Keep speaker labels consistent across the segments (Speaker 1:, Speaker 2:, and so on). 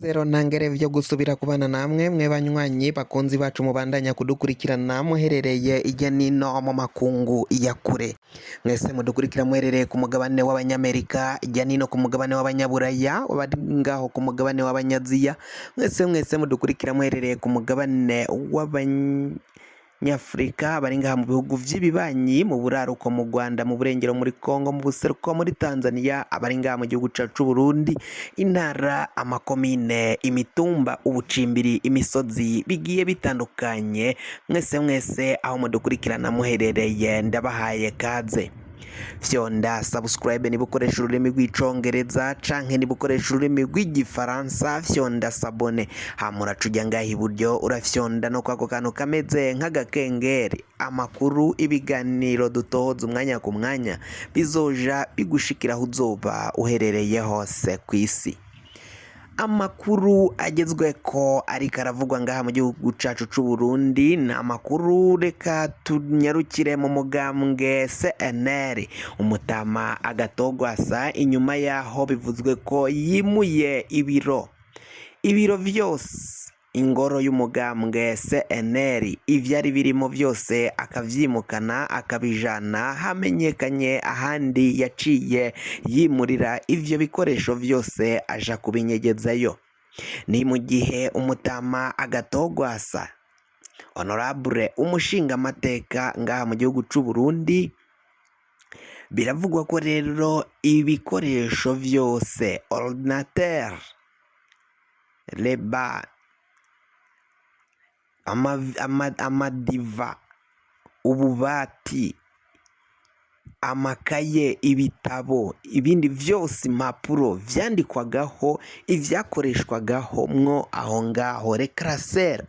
Speaker 1: Zero ntangere vyo gusubira kubana namwe mwe banywanyi bakunzi bacu mubandanya kudukurikirana muherereye irya nino mu makungu ya kure. Mwese mudukurikira muherereye ku mugabane w'Abanyamerika, irya nino ku mugabane w'Abanyaburaya, abari ngaho ku mugabane w'Abanyaziya, mwese mwese mudukurikira muherereye ku mugabane w'Abanyafurika bari ngaha mu bihugu vy'ibibanyi, mu buraruko mu Rwanda, mu burengero muri Congo, mu buseruko muri Tanzania, abari ngaha mu gihugu cacu c'Uburundi, intara, amakomine, imitumba, ubucimbiri, imisozi bigiye bitandukanye, mwese mwese aho mudukurikirana muherereye ndabahaye kaze. Fyonda subscribe niba ukoresha ururimi rw'Icongereza canke niba ukoresha ururimi rw'Igifaransa, fyonda s'abonner, hama uraca uja ngaha iburyo urafyonda no kwako kantu kameze nk'agakengeri. Amakuru, ibiganiro dutohoza umwanya ku mwanya bizoja bigushikira aho uzoba uherereye hose kw'isi. Amakuru agezweko ariko aravugwa ngaha mu gihugu cacu c'Uburundi ni amakuru, reka tunyarukire mu mugambwe CNL. Umutama Agatogwasa, inyuma yaho bivuzwe ko yimuye ibiro vyose, ingoro y'umugambwe CNL, ivyari birimo vyose akavyimukana akabijana, hamenyekanye ahandi yaciye yimurira ivyo bikoresho vyose aja kubinyegezayo. Ni mu gihe umutama Agatogwasa, honorable, umushingamateka ngaha mu gihugu c'Uburundi, biravugwa ko rero ibikoresho vyose, ordinateur, leba, amadiva, ububati, amakaye, ibitabo, ibindi vyose, impapuro vyandikwagaho, ivyakoreshwagaho mwo aho ngaho, les classeurs,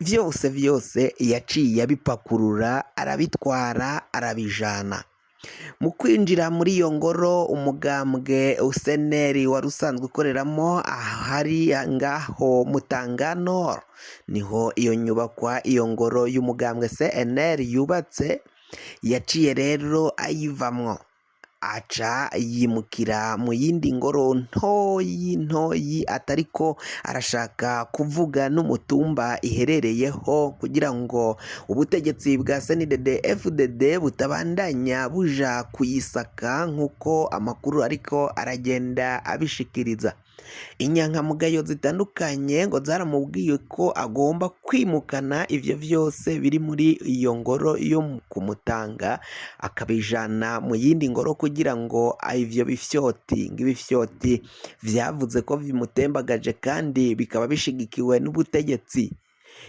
Speaker 1: vyose vyose yaciye abipakurura, arabitwara, arabijana. Mu kwinjira muri iyo ngoro umugambwe CNL wari usanzwe ukoreramo ahari ngaho Mutanga Nord, niho iyo nyubakwa, iyo ngoro y'umugambwe CNL yubatse, yaciye rero ayivamwo, aca yimukira mu yindi ngoro ntoyi ntoyi, atariko arashaka kuvuga n'umutumba iherereyeho, kugira ngo ubutegetsi bwa CNDD FDD butabandanya buja kuyisaka, nk'uko amakuru ariko aragenda abishikiriza. Inyankamugayo zitandukanye ngo zaramubwiye ko agomba kwimukana ivyo vyose biri muri iyo ngoro yo kumutanga, akabijana mu yindi ngoro, kugira ngo ivyo bifyoti, ngo ibifyoti vyavuze ko bimutembagaje kandi bikaba bishigikiwe n'ubutegetsi.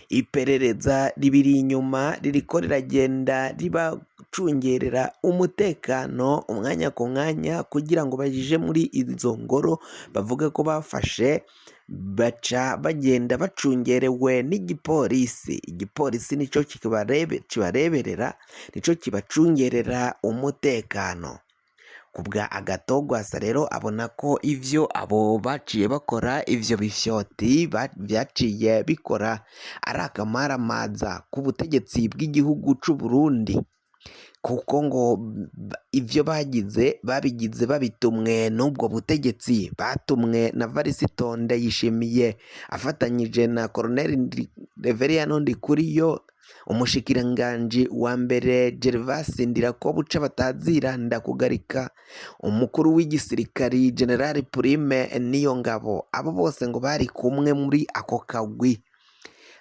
Speaker 1: Iperereza ribiri inyuma ririko riragenda ribacungerera umutekano umwanya ku mwanya, kugira ngo baje muri izo ngoro bavuga ko bafashe, baca bagenda bacungerewe n'igipolisi. Igipolisi nico kibareberera, nico kibacungerera umutekano. Kubwa Agatogwasa rero, abona ko ivyo abo baciye bakora, ivyo bifyoti vyaciye bikora, ari akamaramaza k'ubutegetsi bw'igihugu c'u Burundi, kuko ngo ivyo bagize babigize babitumwe n'ubwo butegetsi, batumwe na Varisito Ndayishimiye afatanyije na Colonel Reveriyano Ndikuriyo, umushikiranganji wa mbere Gervas Ndirakobuca batazira Ndakugarika, umukuru w'igisirikari General Prime Niyongabo. Abo bose ngo bari kumwe muri ako kagwi,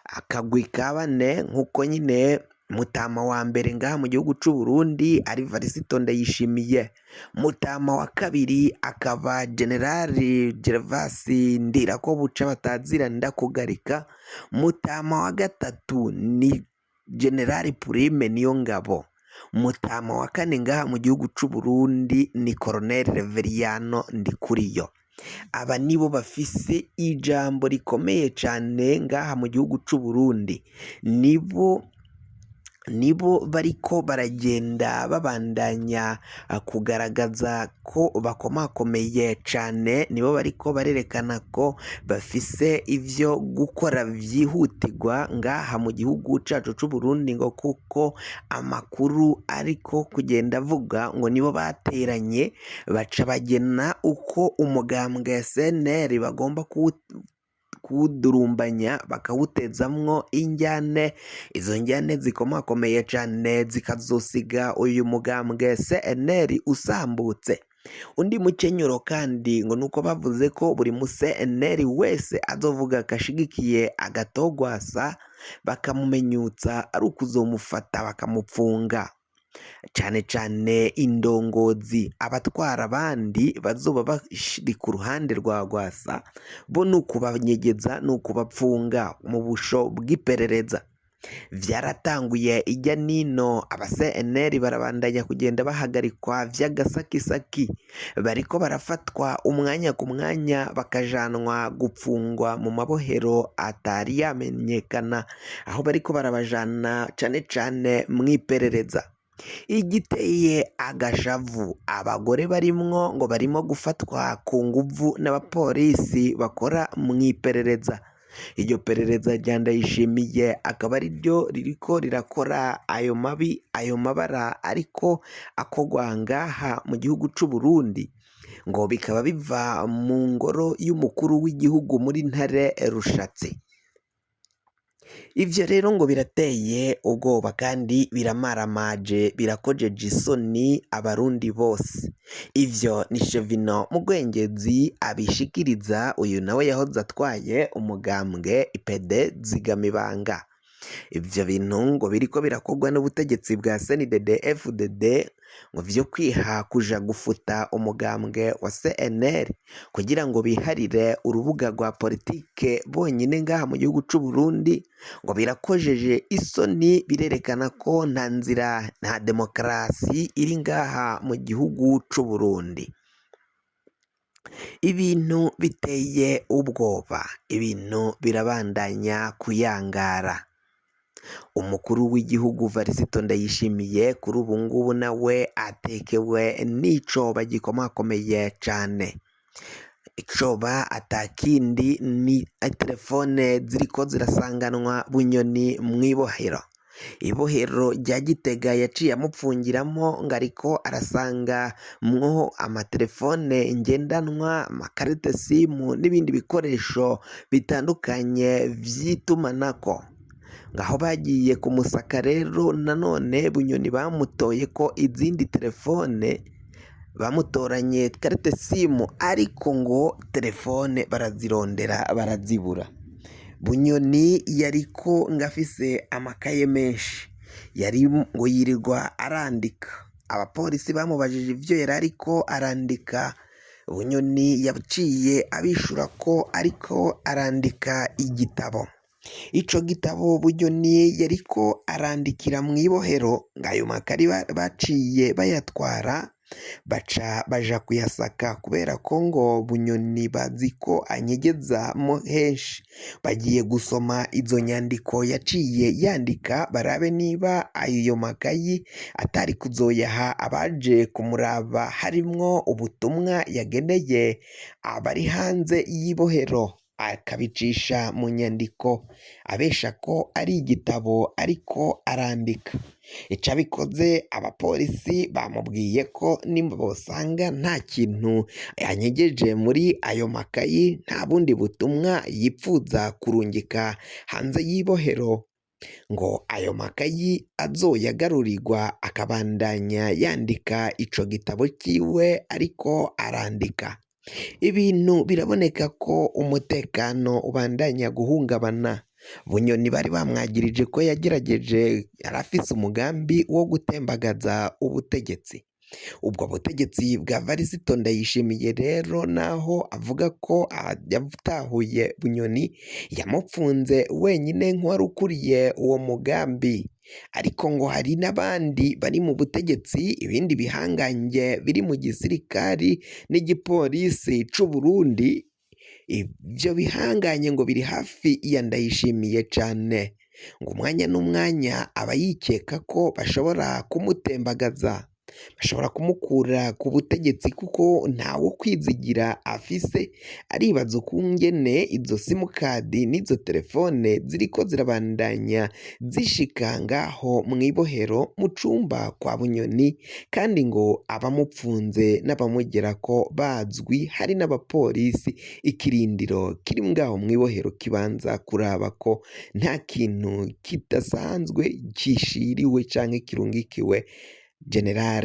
Speaker 1: akagwi ka bane, nk'uko nyine mutama wa mbere ngaha mu gihugu c'u Burundi ari Varisito Ndayishimiye, mutama wa kabiri akaba General Gervas Ndirakobuca batazira Ndakugarika, mutama wa gatatu ni General Prime Niyongabo, mutama wa kane ngaha mu gihugu c'u Burundi ni Colonel Reveriyano Ndikuriyo. Aba nibo bafise ijambo rikomeye cane ngaha mu gihugu c'u Burundi, nibo bariko baragenda babandanya kugaragaza ko bakomakomeye cane, nibo bariko barerekana ko bafise ivyo gukora vyihutirwa ngaha mu gihugu cacu c'u Burundi, ngo kuko amakuru ariko kugenda avuga ngo nibo bateranye, baca bagena uko umugambwe CNL bagomba. kuwudurumbanya bakawutezamwo injyane, izo njyane zikomakomeye cane zikazosiga uyu mugambwe CNL usambutse. Undi mukenyuro kandi ngo nuko bavuze ko buri mu CNL wese azovuga kashigikiye Agathon Rwasa bakamumenyutsa ari ukuzomufata bakamupfunga, cane cane indongozi, abatwara abandi bazoba bari ku ruhande rwa Rwasa bo ni ukubanyegeza, ni ukubapfunga mu busho bw'iperereza. Vyaratanguye ijya nino, aba CNL barabandanya kugenda bahagarikwa vy'agasakisaki, bariko barafatwa umwanya ku mwanya bakajanwa gupfungwa mu mabohero atari yamenyekana, aho bariko barabajana cane cane mw'iperereza. Igiteye agashavu, abagore barimwo ngo barimo gufatwa ku nguvu n'abapolisi bakora mw'iperereza. Iryo perereza rya Ndayishimiye akaba ari ryo ririko rirakora ayo mabi, ayo mabara ariko akorwa ngaha mu gihugu c'u Burundi, ngo bikaba biva mu ngoro y'umukuru w'igihugu muri Ntare Rushatsi. Ivyo rero ngo birateye ubwoba kandi biramaramaje, birakojeje isoni abarundi bose. Ivyo ni Chevino Mugwengezi abishikiriza, uyu nawe yahoze atwaye umugambwe IPD Zigamibanga. Ivyo bintu ngo biriko birakorwa n'ubutegetsi bwa CNDD FDD ngo vyo kwiha kuja gufuta umugambwe wa CNL kugira ngo biharire urubuga rwa politike bonyine ngaha mu gihugu c'u Burundi, ngo birakojeje isoni, birerekana ko nta nzira, nta demokarasi iri ngaha mu gihugu c'u Burundi. Ibintu biteye ubwoba, ibintu birabandanya kuyangara. Umukuru w'igihugu Varisito Ndayishimiye kuri ubu ngubu nawe atekewe n'icoba gikomakomeye cane. Icoba atakindi ni telefone ziriko zirasanganwa Bunyoni mw'ibohero. Ibohero rya Gitega yaciye amupfungiramo ngo ariko arasanga mwo amatelefone ngendanwa, amakarite simu n'ibindi bikoresho bitandukanye vy'itumanako. Ngaho bagiye kumusaka rero nanone Bunyoni bamutoye ko izindi telefone, bamutoranye karite simu, ariko ngo telefone barazirondera barazibura. Bunyoni yariko ngo afise amakaye menshi, yari ngo yirirwa arandika. Abapolisi bamubajije ivyo yari ariko arandika, Bunyoni yaciye abishura ko ariko arandika igitabo. Ico gitabo Bunyoni yariko arandikira mw'ibohero, ngo ayo makari baciye bayatwara, baca baja kuyasaka kubera ko ngo Bunyoni bazi ko anyegezamo henshi. Bagiye gusoma izo nyandiko yaciye yandika barabe niba ayo makayi atari kuzoyaha abaje kumuraba harimwo ubutumwa yageneye abari hanze y'ibohero, akabicisha mu nyandiko abesha ko ari igitabo ariko arandika. Ico abikoze abapolisi bamubwiye ko nimba bosanga nta kintu yanyegeje muri ayo makayi, nta bundi butumwa yipfuza kurungika hanze y'ibohero, ngo ayo makayi azoyagarurirwa akabandanya yandika ico gitabo ciwe ariko arandika. Ibintu biraboneka ko umutekano ubandanya guhungabana. Bunyoni bari bamwagirije ko yagerageje, yarafise umugambi wo gutembagaza ubutegetsi. Ubwo butegetsi bwa Varisito Ndayishimiye rero naho avuga ko yatahuye Bunyoni, yamupfunze wenyine nk'uwari ukuriye uwo mugambi, ariko ngo hari n'abandi bari mu butegetsi, ibindi bihangange biri mu gisirikari n'igipolisi c'u Burundi. Ivyo bihanganye ngo biri hafi ya Ndayishimiye cane, ngo umwanya n'umwanya aba yikeka ko bashobora kumutembagaza. Bashobora kumukura ku butegetsi kuko ntawo kwizigira afise. Aribaza ukungene izo simukadi n'izo telefone ziriko zirabandanya zishika ngaho mw'ibohero mu cumba kwa Bunyoni, kandi ngo abamupfunze n'abamugerako bazwi, hari n'abapolisi. Ikirindiro kiri ngaho mw'ibohero kibanza kuraba ko nta kintu kidasanzwe gishiriwe canke kirungikiwe generale.